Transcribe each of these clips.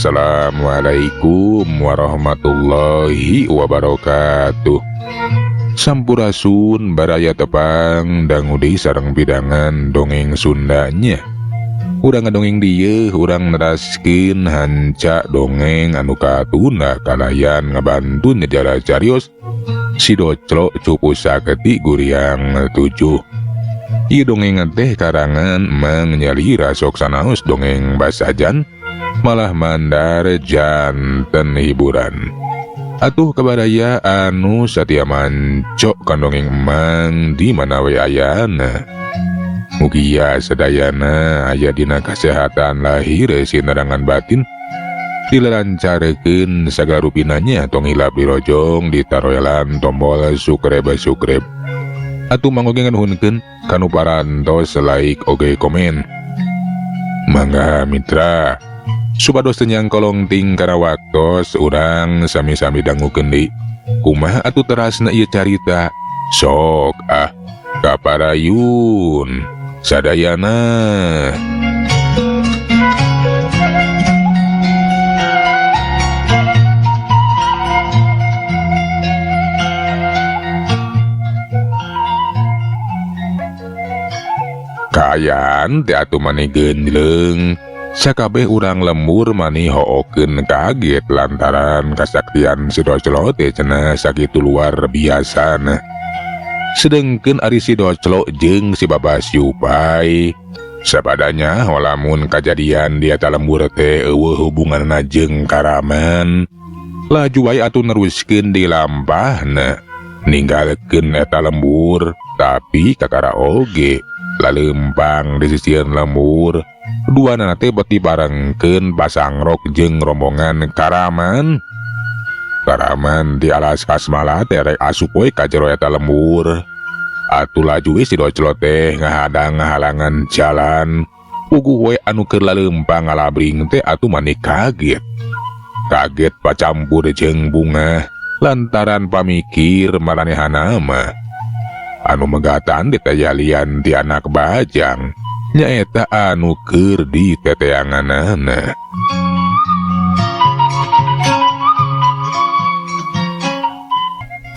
Assalamualaikum warahmatullahi wabarakatuh. Sampurasun baraya tepang dangu deui sareng pidangan dongeng Sundanya. Urang ngadongeng dieu urang neraskeun hanca dongeng anu katunda kalayan ngabantu nyejarah carios Si Doclo Cupu Saketi Guriang 7. Ieu dongeng teh karangan Mang Nyalira sok sanaos dongeng basajan malah mandar janten hiburan. Atuh kabaraya anu satia mancok kan dongeng Emang di mana we ayana. Mugia sadayana aya dina kasehatan lahir sinarangan batin dilancarkeun sagala rupinanya tong hilap dirojong ditaroelan tombol subscribe. Atuh mangga nganuhunkeun kanu parantos like oge komen. Mangga mitra supados teu nyangkolong ting kana waktos urang sami-sami dangukeun deui. Kumaha atuh terasna ieu carita? Sok ah kaparayun sadayana. Kaayaan teh atuh maneh geunleung. Sakabeh urang lembur mani hookeun kaget lantaran kasaktian si Doclo teh cenah sakitu luar biasana. Sedengkeun ari si Doclo jeung si Babah Siupai sabadanya lamun kajadian di eta lembur teh eueuh hubunganna jeung Karaman. Laju wae atuh neruskeun di lampahna ninggalkeun eta lembur, tapi kakara oge lalempang di sisieun lembur. Duanana teh beti barengkeun pasangrok jeung rombongan Karaman. Karaman di alas Kasmala teh rek asup we ka jero eta lembur. Atuh laju we si Doclo teh ngahadang ngahalangan jalan. Puguh we anu keur lalempang ngalabring teh atuh mani kaget. Kaget pacampur jeung bungah lantaran pamikir maranehana mah. Anu megatan ditayalian ti anak bajang nyaeta anu keur diteteanganana.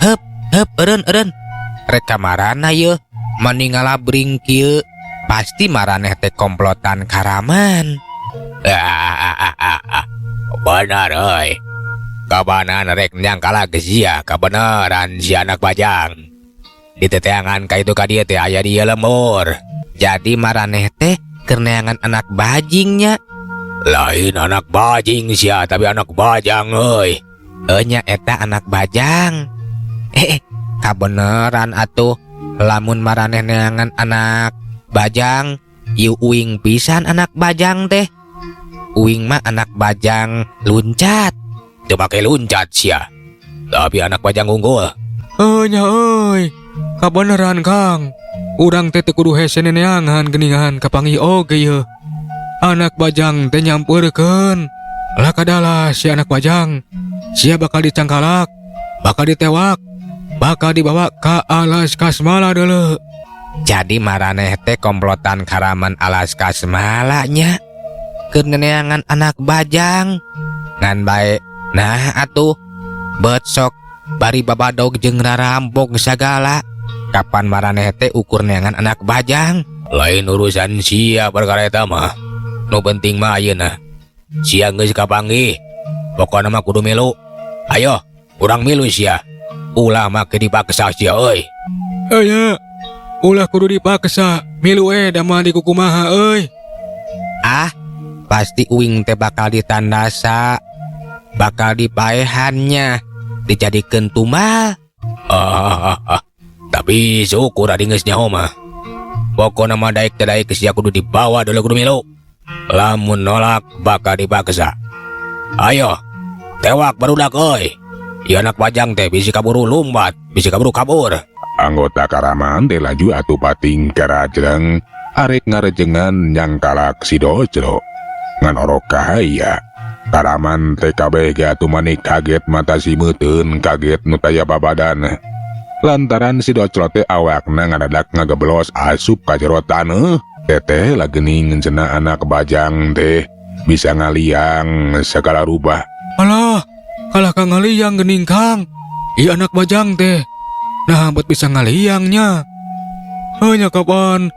Heup, heup, eureun, eureun. Rek kamarana yeuh, mani ngalabring kieu, pasti maraneh teh komplotan Karaman. Benar euy. Kabanan rek nyangkala geus sia kabeneran si anak bajang. Diteteangan ka itu ka dieu teh aya di ieu lembur. Jadi maraneh teh keur neangan anak bajingnya. Lain anak bajing sia, tapi anak bajang euy. Nya eta anak bajang. Kabeneran atuh lamun maraneh neangan anak bajang, ieu uing pisan anak bajang teh. Uing mah anak bajang luncat. Teu make luncat sia. Tapi anak bajang unggul. Nya euy. Kabeneran Kang. Urang teh teu kudu hese neangan geuningan kapanggih oge yeuh. Anak bajang teh nyampeurkeun. Lah kadalah si anak bajang. Sia bakal dicangkalak, bakal ditewak, bakal dibawa ka alas Kasmala deuleu. Jadi maraneh teh komplotan Karaman alas Kasmala nya. Keur neangan anak bajang. Ngan bae nah atuh bet sok bari babadog jeung rarampok sagala. Kapan maraneh teh ukur neangan anak bajang? Lain urusan sia perkara eta mah. Nu penting mah ayeuna sia geus kapanggih. Pokona mah kudu milu. Ayo, urang milu sia. Ulah make dipaksa sia euy. Aya, ulah kudu dipaksa. Milu we da mah dikukumaha euy. Ah, pasti uing teh bakal ditandasa, bakal dipaehannya, dijadikeun tumbal. Tapi syukur adi geus nyaho mah. Pokona mah daek teh daek sia kudu dibawa dulu kudu milu. Lamun nolak bakal dipaksa. Ayo, tewak barudak euy. Ieu anak bajang teh bisi kaburu lumbat, bisi kaburu kabur. Anggota Karaman teh laju atuh pating karajreng arek ngarejengan nyangkalak si Doclo. Ngan orok kahaya. Karaman teh kabeh ge atuh mani kaget mata simeuteun kaget nu taya babadan. Lantaran si Doclo teh awakna ngadadak ngageblos asup ka jero taneuh. Teteh lagening cenah anak bajang teh. Bisa ngaliang segala rupa. Alah, kalah ka ngaliang geuning, Kang. Ieu anak bajang teh. Nah, buat bisa ngaliangnya. Hanya kapan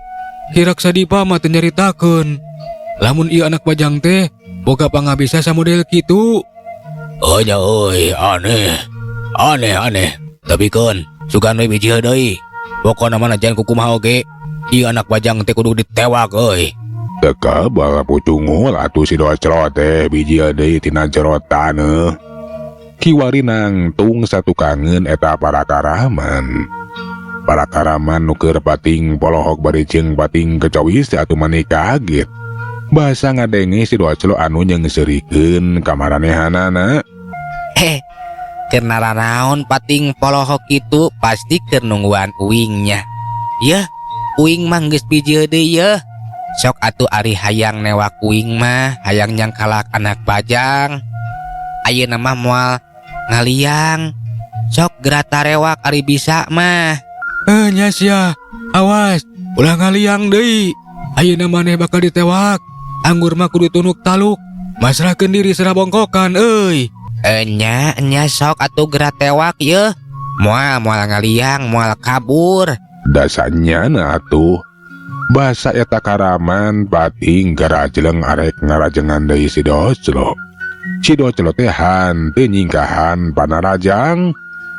Ki Raksadipa mah teu nyaritakeun. Lamun ieu anak bajang teh boga pangabisa samodel kitu. Oh nya euy, aneh. Aneh aneh. Tapi keun, sugan we bijil deui. Pokona mah najan kukumaha oge, ieu anak bajang teh kudu ditewak euy. Teu kebal pucungul atuh si Doclo teh bijil deui tina jero taneuh. Kiwari nangtung satukangeun eta para karaman. Para karaman nu keur pating polohok bari jeung pating kecowis teh atuh mani kaget. Basa ngadenge si Doclo anu nyeungseurikeun ka maranehanana. Keur naranaon pating polohok kitu, pasti keur nungguan uingnya. Yeuh, uing mah geus bijil deui yeuh. Sok atuh ari hayang newak uing mah, hayang nyangkalak anak bajang. Ayeuna mah moal ngaliang. Sok geura tarewak ari bisa mah. Eh, nya sia. Awas, ulah ngaliang deui. Ayeuna maneh bakal ditewak. Anggur mah kudu tunuk taluk. Masrahkeun diri serah bongkokan euy. Enya, enya sok atuh geura tewak yeuh. Moal moal ngaliang, moal kabur. Dasanya na atuh. Basa eta karaman pating garajleng arek ngarajengan deui si Doclo. Si Doclo teh hanteu nyingkahan panarajang.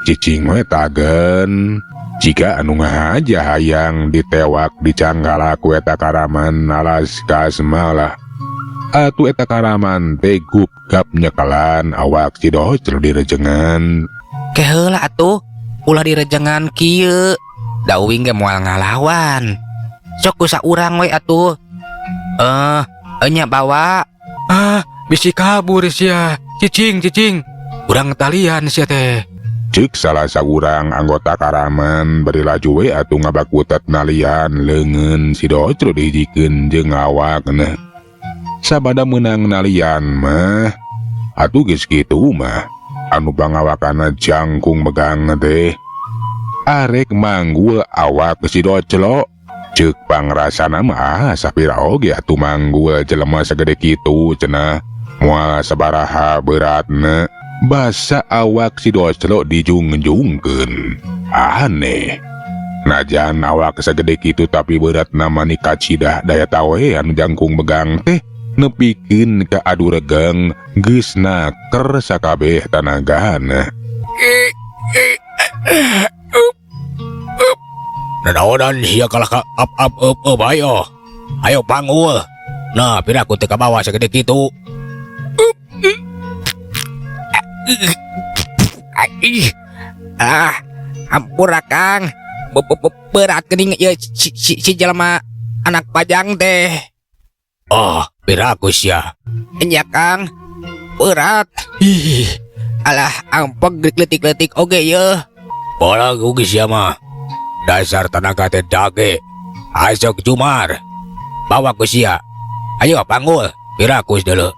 Cicing we tagen. Jika anu ngahaja hayang ditewak dicangkala ku eta karaman alas kasmalah. Atuh eta karaman teh gupgap nyekelan awak si Doclo direjengan. Keheula atuh, ulah direjengan kieu. Da uing ge moal ngalawan. Sok ku saurang we atuh. Enya bawa. Ah, bisi kabur sia. Cicing, cicing. Urang talian sia teh. Cek salah saurang anggota karaman bari laju we atuh ngabakutet nalian leungeun si Doclo dihijikeun jeung awakna. Sabada meunang nalian mah, atuh geus kitu mah anu pangawakana jangkung megang teh. Arek manggul awak si Doclo. Ceuk pangrasana mah sapira oge atuh manggul jelema sagede kitu cenah. Moal sabaraha beratna. Basa awak si Doclo dijungjungkeun. Aneh. Najan awak sagede kitu tapi beratna mani kacidah daya tawe anu jangkung megang teh nepikeun ka adu regang geus naker sakabeh tanagana. Nanaonan sia kalah ka up up up up ayo. Ayo panggul. Nah, piraku teu kabawa sagede kitu. Ah, ampura Kang. Berat geuning ieu si jelema anak bajang teh. Oh, piraku sia. Nya Kang. Berat. Ih, alah ampeg leutik-leutik oge yeuh. Bola gugi sia mah. Dasar tenaga teh dage. Asok Jumar. Bawa ku sia. Ayo panggul. Piraku deuleu.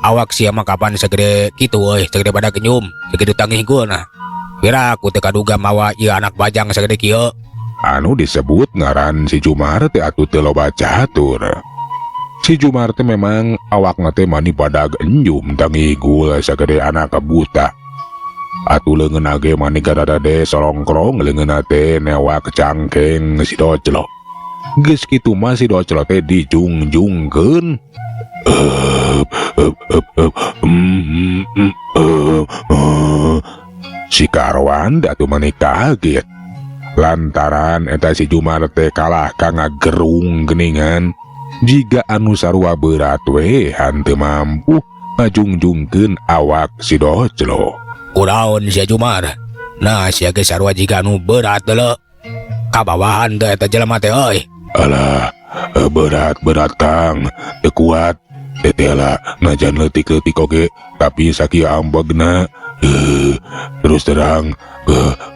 Awak sia mah kapan segede kitu euy, segede badak kenyum, segede tangih nah. Piraku teu kaduga mawa ieu anak bajang segede kieu. Anu disebut ngaran si Jumar teh atuh teu loba catur. Si Jumar teh memang awakna teh mani badag enjum tangigul sagede anak buta. Atuh leungeun ge mani garada solongkrong leungeunna teh newak cangkeng si Doclo. Geus kitu mah si Doclo teh dijungjungkeun. Si Karwan atuh mani kaget. Lantaran eta si Jumar teh kalah ka ngagerung geuningan. Jiga anu sarua berat we hanteu mampu ngajungjungkeun awak si Doclo. Kuraon sia Jumar. Nah sia ge sarua jiga anu berat deuleu. Kabawahan teh eta jelema teh euy. Alah, berat-berat Kang, teu kuat. Tetela najan leutik-leutik oge tapi sakieu ambegna. Terus terang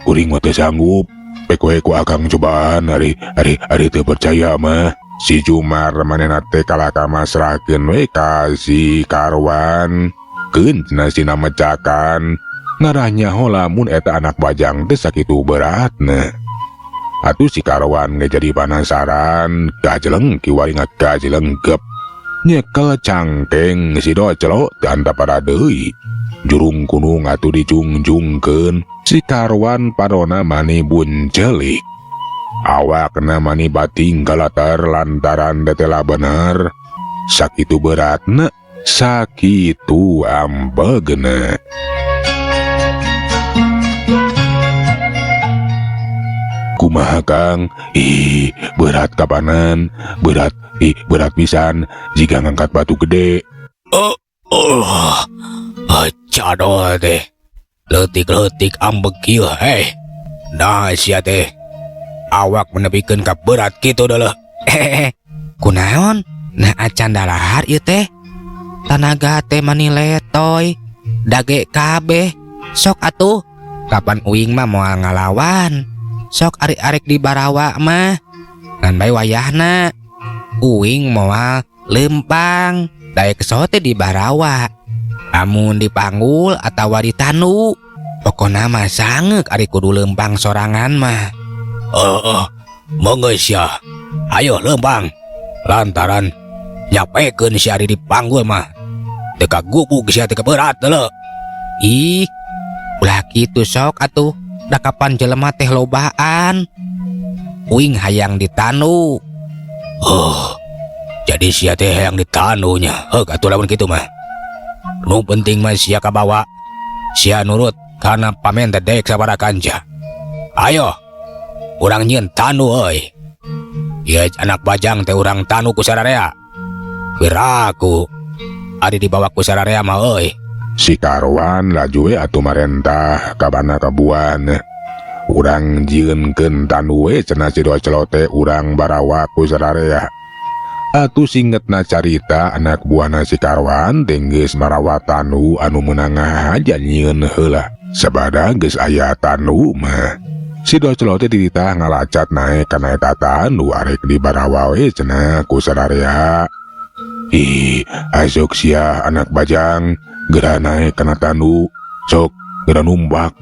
kuring mah teu sanggup. Pek we ku akang cobaan ari ari ari teu percaya mah. Si Jumar manehna teh kalah ka masrahkeun we ka si Karwan. Keun cenah sina mecakan. Ngarah nyaho lamun eta anak bajang teh sakitu beratna. Atuh si Karwan ge jadi panasaran, gajeleng kiwari ngagajeleng gep. Nyekel cangkeng si Doclo teu antapara deui. Jurung kunung atuh dijungjungkeun, si Karwan panona mani buncelik. Awakna mani bating galatar lantaran tetela bener. Sakitu beratna, sakitu ambegna. Kumaha Kang? Ih, berat kapanan, berat, ih berat pisan jika ngangkat batu gede. Oh, oh, cadol teh. Leutik-leutik ambeg kieu heh. Nah sia teh. Awak menepikeun ka berat kitu deuleuh. Hehehe. Kunaon? Nah acan dalahar ieu teh. Tanaga teh mani letoy. Dage kabeh. Sok atuh. Kapan uing mah moal ngalawan. Sok arek-arek di barawa mah. Ngan bae wayahna. Uing moal lempang. Daek sote di barawa. Amun dipanggul atawa ditanu. Pokona mah sangeuk ari kudu lempang sorangan mah. Oh, monggo sia. Ayo lempang. Lantaran nyapekeun si ari dipanggul mah. Teu kagubug sia teh berat deuleu. Ih, ulah kitu sok atuh. Da kapan jelema teh lobaan. Uing hayang ditanu. Oh, jadi sia teh hayang ditanunya. Heuk atuh lamun kitu mah. Nu penting mah sia kabawa. Sia nurut kana pamenta dek sabaraha kanca. Ayo, urang nyieun tanu euy. Ieu anak bajang teh urang tanu ku sararea. Piraku ari dibawa ku sararea mah euy. Si Karwan laju we atuh marentah kabana kabuan. Urang jieunkeun tanu we cenah si Doclo teh urang barawa ku sararea. Atuh singetna carita anak buahna si Karwan teh geus marawa tanu anu meunang aja nyieun heula. Sabada geus aya tanu mah. Si Doclo teh dititah ngalacat naek kana eta tanu arek dibarawa we cenah ku sararea. Ih, asuk sia anak bajang geura naek kana tanu, sok geura numbak.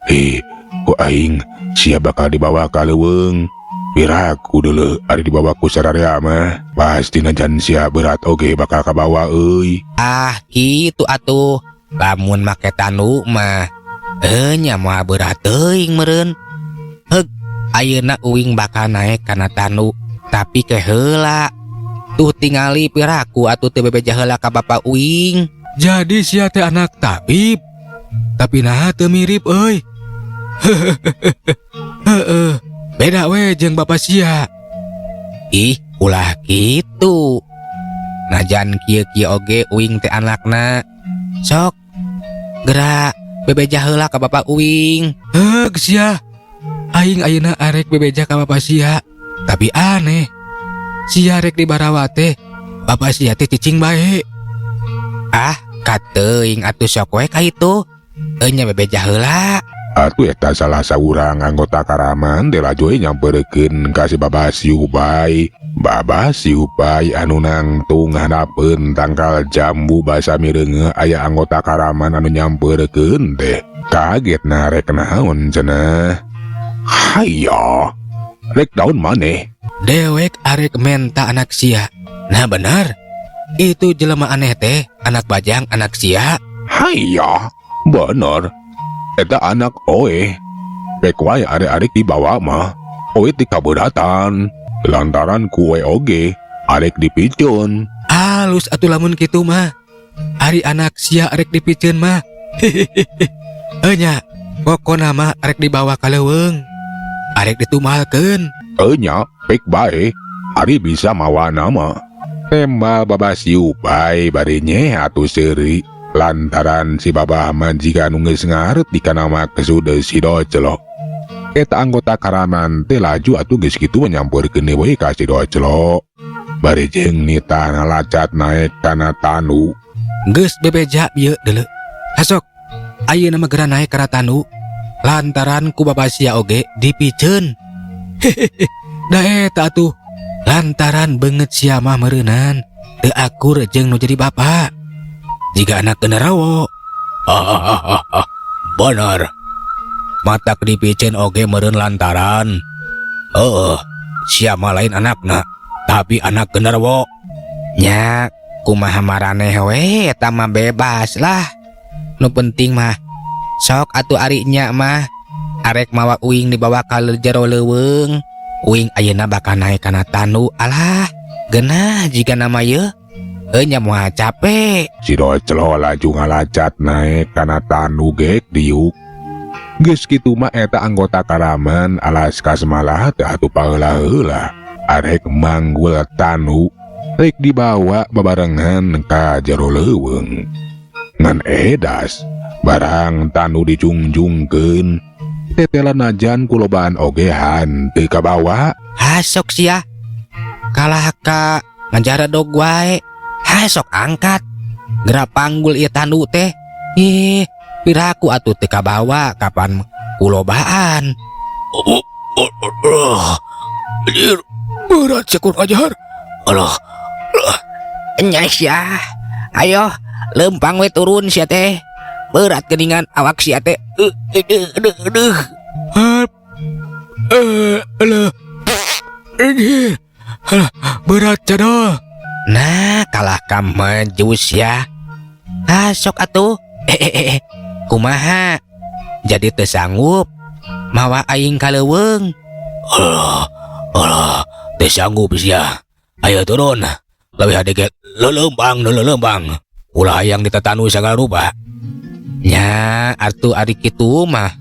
Ih, ku aing sia bakal dibawa ka leuweung. Piraku deuleu ari dibawa ku sararea mah, pasti najan sia berat oge bakal kabawa euy. Ah, kitu atuh. Lamun make tanu mah nya moal berat teuing meureun. Heug, ayeuna uing bakal naek kana tanu, tapi ke heula. Tuh tingali piraku atuh teu bebeja heula ka bapa uing. Jadi sia teh anak tabib. Tapi naha teu mirip euy. Heeh, beda we jeung bapa sia. Ih, ulah kitu. Najan kieu-kieu oge uing teh anakna. Sok geura bebeja heula ka bapa uing. Heug sia. Aing ayeuna arek bebeja ka bapa sia. Tapi aneh. Sia rek dibarawa teh, bapa sia teh cicing bae. Ah, kateuing atuh sok we ka itu. Enya bebeja heula. Atuh eta salah saurang anggota karaman teh laju we nyamperkeun ka si Babah Siupai. Babah Siupai anu nangtung hanapeun tangkal jambu basa mireungeuh aya anggota karaman anu nyamperkeun teh. Kaget na rek naon cenah. Hayo, rek daun maneh. Dewek arek menta anak sia. Nah benar, itu jelema aneh teh, anak bajang anak sia. Hayo, bener. Eta anak oe. Rek wae arek-arek dibawa mah. Oe ti kaberatan. Lantaran kue oge arek dipiceun. Alus atuh lamun kitu mah. Ari anak sia arek dipiceun mah. Enya, pokona mah arek dibawa ka leuweung. Arek ditumalkeun. Enya, pek bae. Ari bisa mawa nama. Tembal Babah Siupai bari nyeh atuh seuri. Lantaran si Babah mah jiga nu geus ngarep dikana maksud si Doclo. Eta anggota karaman teh laju atuh geus kitu nyamperkeun we ka si Doclo. Bari jeung nitah ngalacat naek kana tanu. Geus bebeja bieu deuleu. Hasok, ayeuna mah geura naek kana tanu. Lantaran ku bapa sia oge dipiceun. Hehehe, da eta atuh. Lantaran beungeut sia mah meureunan teu akur jeung nu jadi bapa. Jiga anak genderuwo. Bener. Matak dipiceun oge meureun lantaran. Heeh, sia mah lain anakna, tapi anak genderuwo. Nya, Kumaha maraneh we eta mah bebas lah. Nu penting mah sok atuh ari nya mah arek mawa uing dibawa ka jero leuweung. Uing ayeuna bakal naek kana tandu. Alah, geunah jiga nama ye. Heuh nya moal capek. Si Doclo laju ngalacat naek kana tandu gek diuk. Geus kitu mah eta anggota karaman Alas Kasmala teh atuh paheula-heula arek manggul tandu rek dibawa babarengan ka jero leuweung. Ngan edas barang tandu dijungjungkeun tetela najan kulobaan oge henteu kabawa. Hasok sia. Kalah ka ngajaredog wae. Hasok angkat. Geura panggul ieu tandu teh. Ih, piraku atuh teu kabawa kapan kulobaan. Oh, oh, oh, oh. Anjir, berat sia kurang ajar. Alah, Nya sia. Ayo, lempang we turun sia teh. Berat geningan awak sia teh. Aduh, aduh, aduh. Hap. Alah. Anjir. Alah, berat cadol. Nah, kalah ka maju sia. Ah, sok atuh. Eh. Kumaha? Jadi teu sanggup mawa aing ka leuweung. Alah, alah, teu sanggup sia. Ayo turun. Leuwih hade ge lelempang, lelempang. Ulah hayang ditatanu sagala rupa. Nya, atuh ari kitu mah.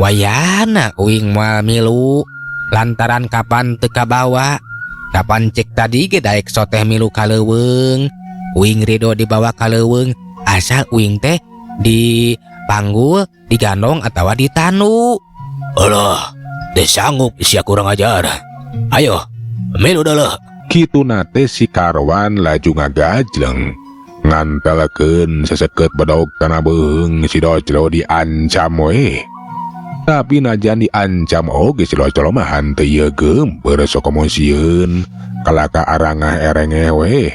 Wayana uing moal milu lantaran kapan teu kabawa. Kapan cek tadi ge daek soteh milu ka leuweung. Uing rido dibawa ka leuweung asal uing teh dipanggul, digandong atawa ditanu. Alah, teu sanggup sia kurang ajar. Ayo, milu deuleuh. Kituna teh si Karwan laju ngagajleng. Ngantelkeun seseket bedog kana beuheung si Doclo diancam we. Tapi najan diancam oge si Doclo mah henteu ieu geumpeur sokomo sieun. Kalaka arangah erengeh we.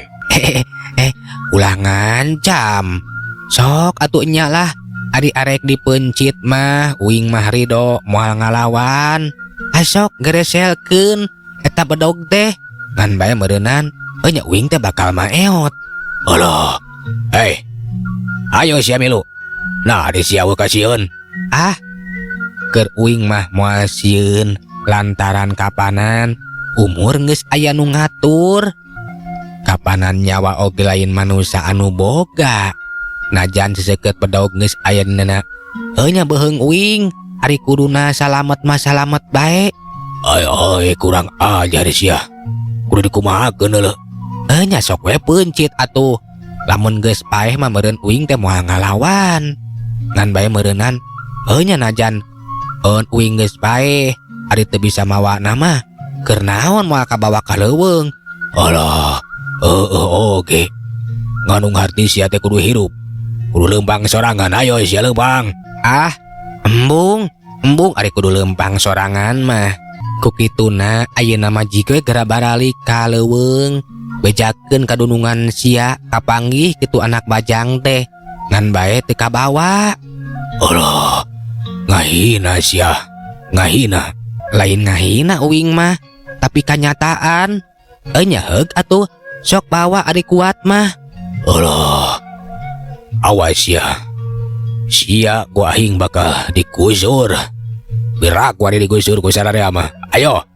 Ulah ngancam. Sok atuh nya lah. Ari arek dipencit mah uing mah rido moal ngalawan. Asok gereselkeun eta bedog teh. Ngan bae meureunan nya uing teh bakal maeot. Alah. Hei. Ayo sia milu. Nah, di sia we kasieun. Ah. Keur uing mah moal sieun lantaran kapanan umur geus aya nu ngatur. Kapanan nyawa oge lain manusia anu boga. Najan seseukeut bedog geus aya dina heuh nya beuheung uing. Ari kuduna salamet mah salamet bae. Ai ai kurang ajar sia. Kudu dikumahakeun leuh. Heuh nya sok we peuncit atuh. Lamun geus paeh mah meureun uing teh moal ngalawan. Ngan bae meureunan heuh nya najan eun uing geus paeh ari teu bisa mawa nama keur naon moal kabawa ka leuweung. Alah, heueuh oge. Nganung harti sia teh kudu hirup. Kudu leumpang sorangan, ayo sia leumpang. Ah, embung, embung ari kudu leumpang sorangan mah. Ku kituna ayeuna mah jig we geura baralik ka leuweung. Bejakeun kadunungan sia kapanggih kitu anak bajang teh. Ngan bae teu kabawa. Alah, ngahina sia, ngahina. Lain ngahina uing mah, tapi kanyataan. Nya heug atuh, sok bawa ari kuat mah. Alah, awas sia. Sia gua aing bakal digusur. Birak gua digusur ku sararea mah. Ayo,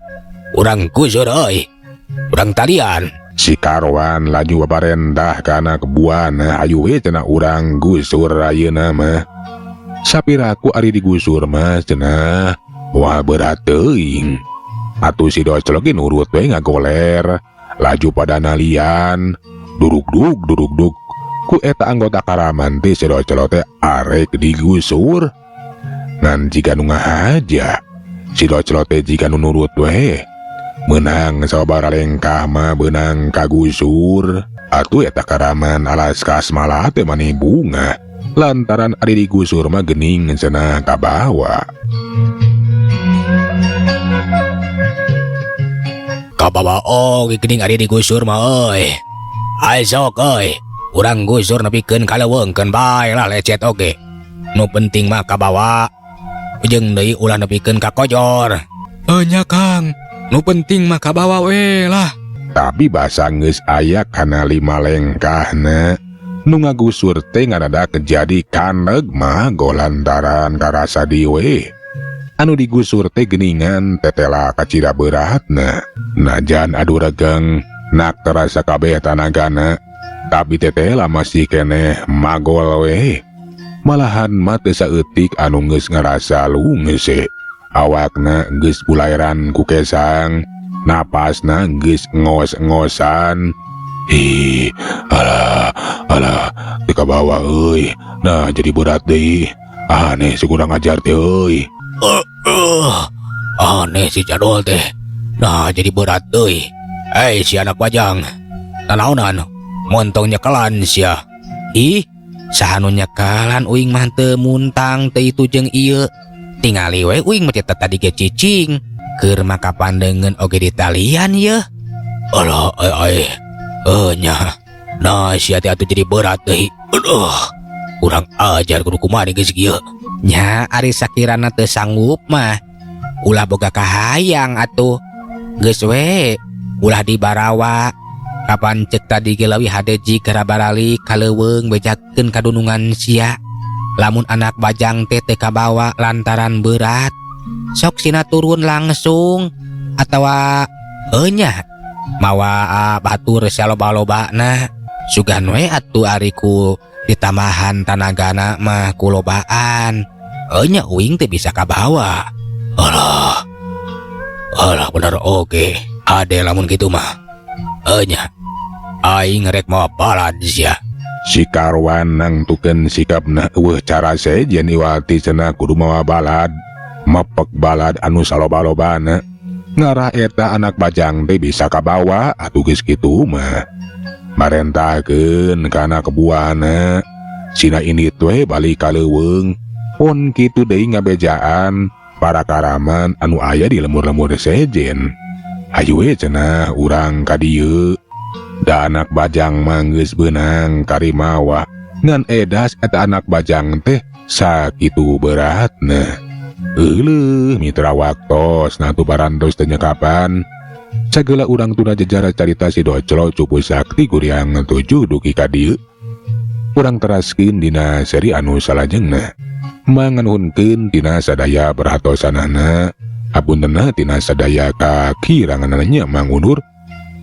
urang gusur euy. Urang talian. Si Karwan laju babarendah ka anak buana ayu we cenah urang gusur ayeuna mah. Sapiraku ari digusur mah cenah moal berat teuing. Atuh si Doclo ge nurut we ngagoler. Laju pada nalian. Duruk-duk duruk-duk. Ku eta anggota karaman teh si Doclo teh arek digusur. Ngan jiga nu ngahaja. Si Doclo teh jiga nu nurut we. Menang sababaraha lengkah mah beunang kagusur. Atuh eta karaman Alas Kasmala teh mani bunga. Lantaran ari digusur mah geuning cenah kabawa. Kabawa oge geuning ari digusur mah euy. Asok euy, urang gusur nepikeun ka leuweung keun bae lah lecet oge. Nu penting mah kabawa. Jeung deui ulah nepikeun ka kojor. Nya Kang, nu penting mah kabawa we lah. Tapi basa geus aya kana lima lengkahna, nu ngagusur teh ngadadak jadi kaneg mago lantaran karasa diwe. Anu digusur teh geningan tetela kacida beratna. Najan adu regeng, nak terasa kabeh tanagana, tapi tetela masih keneh magol we. Malahan mah teu saeutik anu geus ngarasa lungese. Awakna geus bulairan ku kesang, napasna geus ngos-ngosan. Ih, alah, alah, teu kabawa euy. Nah, jadi berat deui. Aneh si kurang ajar teh euy. Aneh si jadol teh. Nah, jadi berat euy. Eh, si anak bajang. Nanaonan, montong nyekelan sia. Ih, saha nu nyekalan? Uing mah teu muntang teu itu jeung ieu. Tingali we uing mah teh tadi ge cicing. Keur maka pandeungeun oge ditalian yeuh. Alah, ai ai. Eh nya. Nah, sia teh atuh jadi berat deui. Aduh. Kurang ajar, kudu kumaha geus kieu. Nya ari sakirana teu sanggup mah ulah boga kahayang atuh. Geus we, ulah dibarawa. Kapan cek tadi ge leuwih hade jigara baralik ka leuweung bejakeun kadunungan sia. Lamun anak bajang teh teu kabawa lantaran berat, sok sina turun langsung atawa nya mawa batur saloba-lobana. Sugan we atuh ari ku ditambahan tanagana mah kulobaan. Nya uing teh bisa kabawa. Alah. Alah, bener oge. Ade lamun kitu mah. Eh nya. Aing rek mawa balad sia. Si Karwan nangtukeun sikapna euweuh cara sejen iwati cenah kudu mawa balad. Mepek balad anu saloba-lobana. Ngarah eta anak bajang teh bisa kabawa atuh geus kitu mah. Marentahkeun kana kebuahna. Sina indit we balik ka leuweung. Pon kitu deui ngabejaan para karaman anu aya di lemur-lemur sejen. Hayu we cenah urang ka dieu. Da anak bajang mah geus beunang karimawa. Ngan edas eta anak bajang teh sakitu beratna. Euleuh mitra, waktos na tuh parantos teu nyekapan. Sagala urang tuna jejara carita si Doclo Cupu Sakti Guriang 7 dugi ka dieu. Urang teraskeun dina seri anu salajengna. Manganuhunkeun tina sadaya perhatosanana. Hapuntenna tina sadaya kakiranganna nya mangunur.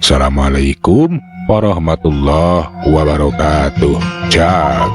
Assalamualaikum warahmatullahi wabarakatuh. Cak.